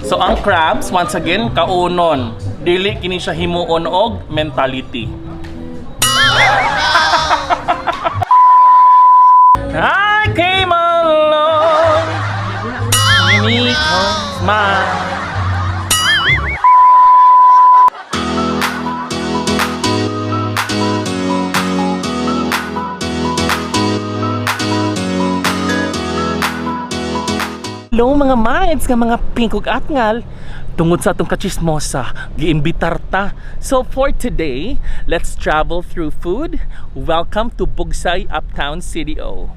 So ang crabs, once again, kaunon. Dili kini siya himuon og mentality. I came along, because my. Hello mga minds nga mga pink ug atngal. Tungod sa atong kachismosa, giimbitar ta. So for today, let's travel through food. Welcome to Bugsay Uptown CDO.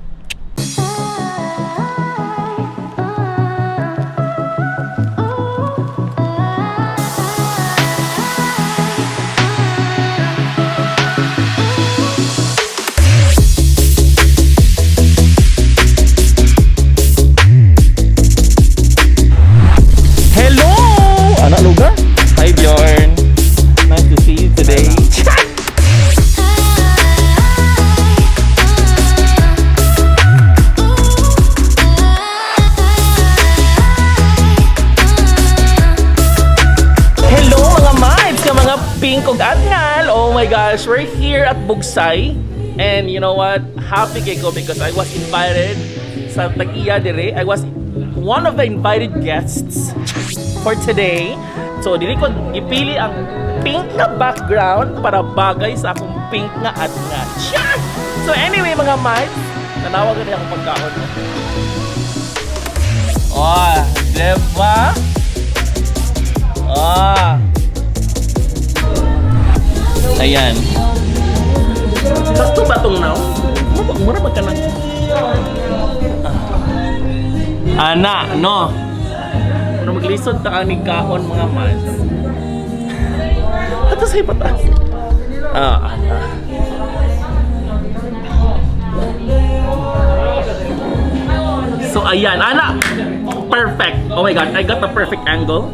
Hello! Anak lugar? Hi Bjorn. Nice to see you today. Hello mga mates, ka mga pink ug atngal. Oh my gosh, we're here at Bugsay. And you know what? Happy kay ko because I was invited sa tag-iya dire. I was one of the invited guests for today. So dili ko gipili ang pink na background para bagay sa akong pink nga atngal. Char! So anyway mga mates, nanawag na akong pagkaon. No? Oh, diba? Ah. Ayan. Sakto ba tong now? Mura ba ka na? Ah. Ana, no. Mura maglisod ta ani kaon mga mads. Ato sa pataas. Ah, ana. So ayan, ana. Perfect. Oh my God, I got the perfect angle.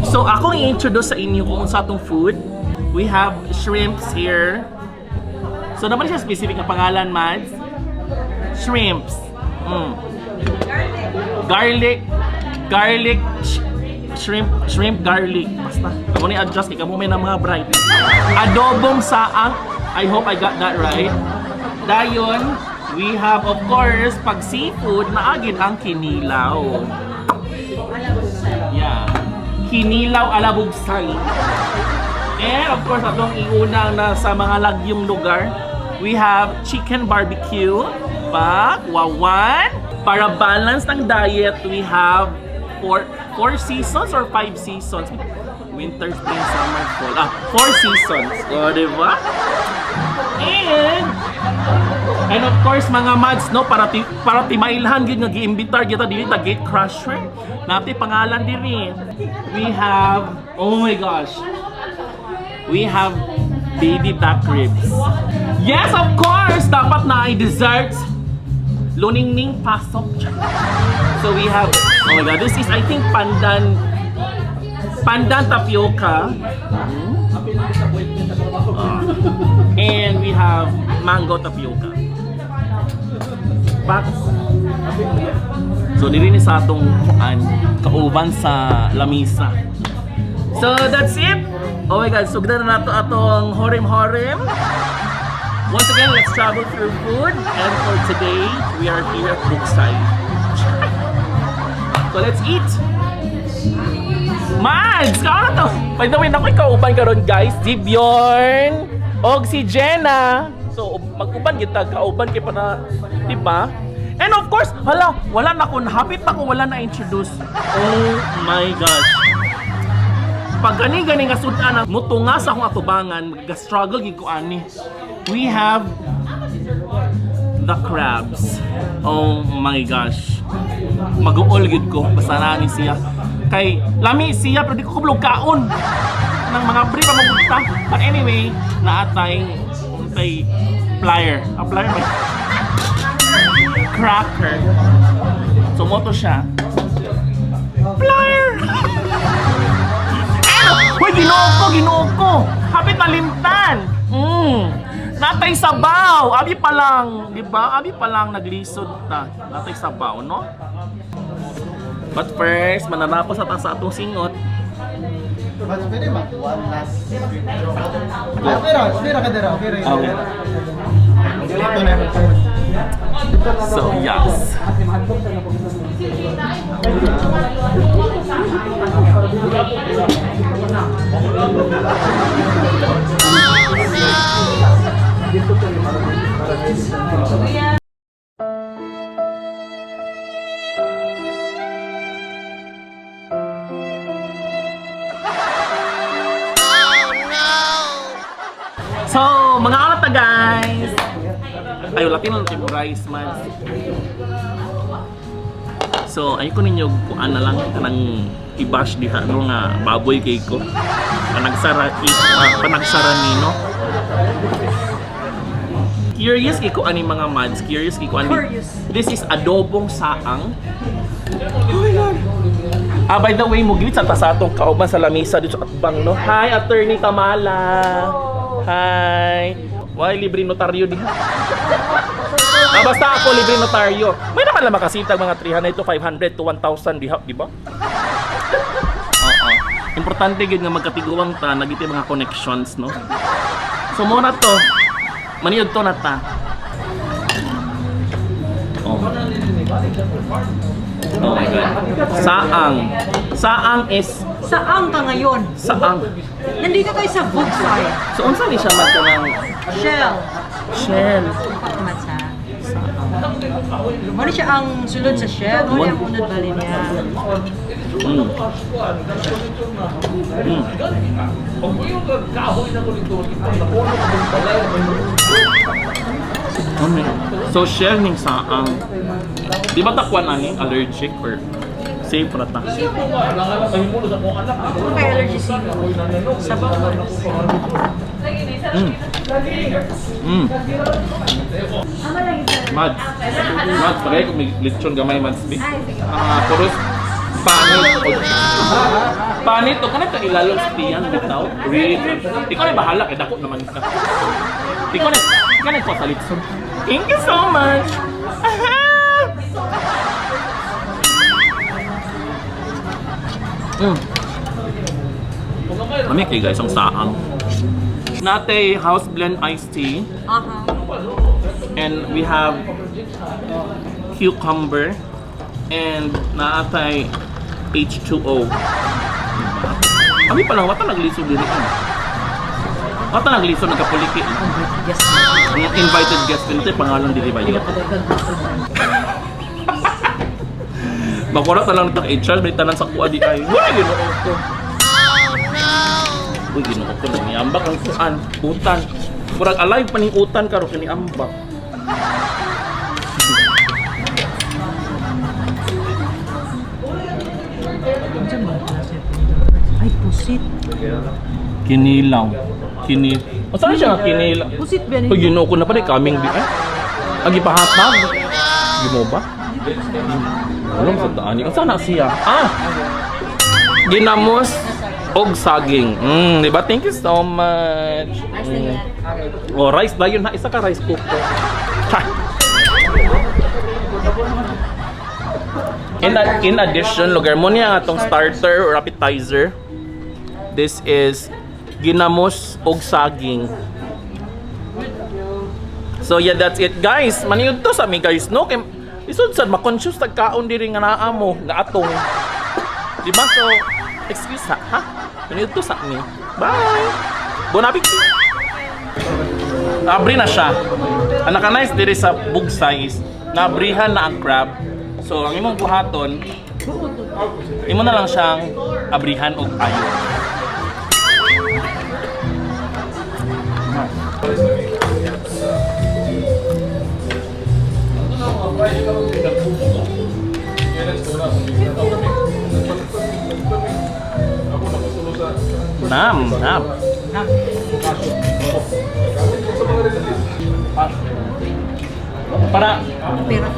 So akong i-introduce sa inyo kung sa atong food. We have shrimps here. So naman siya specific na pangalan, Mads. Shrimps. Garlic. Garlic. Shrimp, shrimp garlic. Basta. Kamo ni adjust kay kamo may na mga bright. Adobong saang. I hope I got that right. Dayon, we have, of course, pag seafood, naagin ang kinilaw. Yeah. Kinilaw ala Bugsay. And of course, atong iunang na sa mga lagyong lugar, we have chicken barbecue. Pak, wawan. Para balance ng diet, we have four seasons or five seasons. Winter, spring, summer, fall. Ah, four seasons. O, di ba? And of course mga mads no, para timailhan gyud nga giimbitar gyud ta, dili ta gate crasher. Nati pangalan diri. We have, oh my gosh. We have baby back ribs. Yes, of course, dapat na ay dessert. Luningning pasok. So we have, oh my God, this is, I think, pandan tapioca. Ah. And we have mango tapioca. Pak. So diri ni sa atong kuan, kauban sa lamisa. So that's it. Oh my God, sugdan na nato atong horim-horim. Once again, let's travel through food. And for today, we are here at Bugsay. So let's eat! Mads! Kaano to? By the way, nakoy kauban karon guys, si Bjorn og si Jenna. So mag-uban kita, kauban kay para, di ba? And of course, hala, wala na ko, hapit ako wala na introduce. Oh my gosh. Pag gani gani nga sudan ang mutunga sa akong atubangan, ga-struggle gid ko ani. We have the crabs. Oh my gosh. Mag-uol gid ko basta naa ni siya. Kay lami siya pero di ko kublog kaon ng mga pre pa magunta. But anyway, naatay untay plier. A plier ba? Cracker. So moto siya. Plier. Ano? Uy, Ginoo ko, Ginoo ko. Hapit malimtan. Natay sabaw. Abi pa lang, di ba? Abi pa lang naglisod ta. Natay sabaw, no? But first, manarapos sa ta sa atong singot. Mas pwede mag one last picture. Ah, pero, pero ka dira, okay ra. Okay. Ito na. So, yes. So, mga alata, guys! Ay, wala tinan natin rice man. So, ay ko ninyo kuan na lang kanang i-bash diha no nga baboy kay ko. Panagsara panagsara nino. Curious kay ko ani mga mads, curious kay ko ani. Curious. This is adobong saang. Oh my God. Ah, by the way, muglit sa tasatong kauban sa lamesa dito sa atbang, no? Hi, Attorney Tamala. Hi. Why libre notaryo diha? Ah, basta ako libre notaryo. May naman lang makasitag mga 300 to 500 to 1,000 diha, di ba? Oo. Importante gyud nga magkatiguang ta, nagiti mga connections, no? So muna to. Maniud to na ta. Oh. Oh my God. Saang. Saang is Saan ka ngayon? saang. Nandito tayo sa Bugsay. So unsa ni siya man kanang Shell. shell? Matsa. Muna siya ang sulod sa shell. Muna ang unod bali niya. Ano? So shell ning saang. Di ba takwan ani allergic or safe ra ta? Kung kay allergy siya. Sabaw ba? Mads. Mads, pagay kung may lechon gamay, Mads. Bi. Ah, puros panit. Panit o kanang ka ilalong sa tiyan bitaw. Really? Ikaw na bahala kay dako naman ka. Ikaw na ko sa litson. Thank you so much. Aha! Mami kay guys ang saang. Nate house blend iced tea. Aha. And we have cucumber and naatay H2O. Kami pa lang, wata nagliso diri. Eh. Wata nagliso, nagkapuliki. Yes. Ang invited guest din ito, pangalan diri ba yun? Bakura ta lang ito HR, may tanan sa kuha di ay. Wala, ginoo ko. Uy, ginoo ko, niambak ang kuan, utan. Murag alive pa ning utan karon kini ambak. Ay, pusit. Kinilaw. Kini. O saan siya nga kinilaw? Pusit ba Uy, ginoo ko na pa coming di ay. Agi pahatag. Gimo ba? Alam sa daan. Ang sana siya. Ah! Ginamos og saging. Di ba? Thank you so much. Oh, rice ba yun ha? Isa ka rice cooker. Ha! In addition, lugar mo niya atong starter or appetizer. This is ginamos og saging. So yeah, that's it guys. Maniud to sa mi guys, no? Kay isod sad ma-conscious tag kaon diri nga naa mo, nga atong. Di ba? So, excuse ha, ha? Maniud to sa mi. Bye. Bon appetit. Naabri na siya. Ang naka-nice diri sa Bugsay is naabrihan na ang crab. So, ang imong buhaton, imo na lang siyang abrihan og ayo. Nam, nam. Para Pero,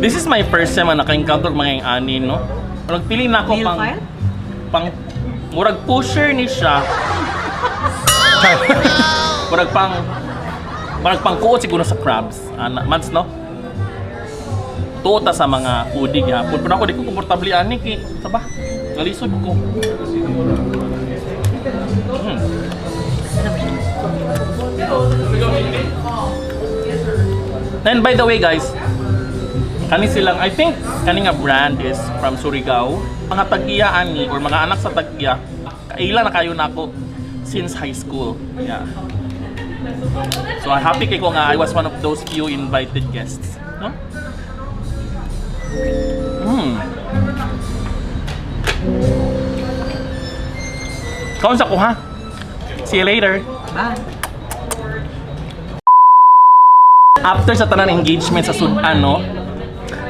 this is my first time na naka-encounter mga yung ani, no? Murag feeling na ako nail pang file? Pang murag pusher ni siya. Char. Murag pang kuot siguro sa crabs. Ana, mads, no? Tuo ta sa mga foodie gyapon. Pero ako di ko komportable ani kay saba. Nalisod ko. And by the way, guys, kani silang, I think kani nga brand is from Surigao. Mga tag-iya ani or mga anak sa tag-iya, kaila na kayo nako since high school. Yeah. So I'm happy kay ko nga I was one of those few invited guests. No? Kaon sa ko ha. See you later. Bye. After sa tanan engagement sa sudan, no,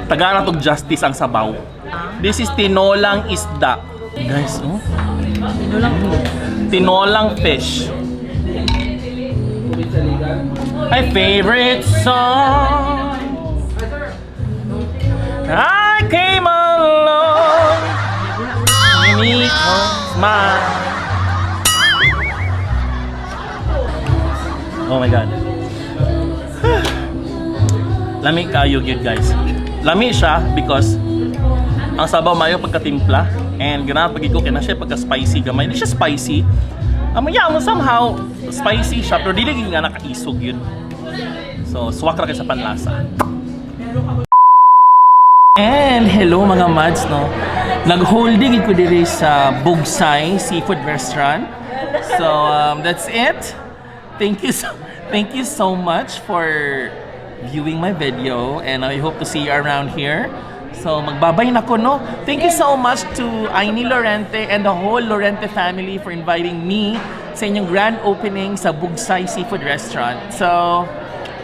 tagaan na tog justice ang sabaw. This is tinolang isda. Guys, oh. Tinolang po. Tinolang fish. My favorite song. I came along. Made me smile. Oh my God. Lami kayo gyud, guys. Lami siya because ang sabaw mayo pagkatimpla and ganahan pag ko kay na siya pagka spicy gamay. Di siya spicy. Yeah, somehow spicy siya pero dili gyud nga nakaisog yun. So, swak ra kay sa panlasa. And hello mga mads, no. Nag-holding ko diri sa Bugsay Seafood Restaurant. So, that's it. Thank you so much for viewing my video and I hope to see you around here. So magbabay na ko, no. Thank you so much to Aini Lorente and the whole Lorente family for inviting me sa inyong grand opening sa Bugsay Seafood Restaurant. So,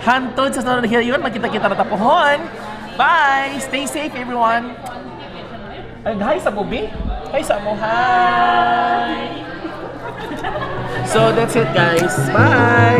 hantod sa sunod na yun, magkita-kita na tapuhon. Bye! Stay safe, everyone! Ay, hi sa bubi. Hi sa mo. Hi! So, that's it, guys. Bye!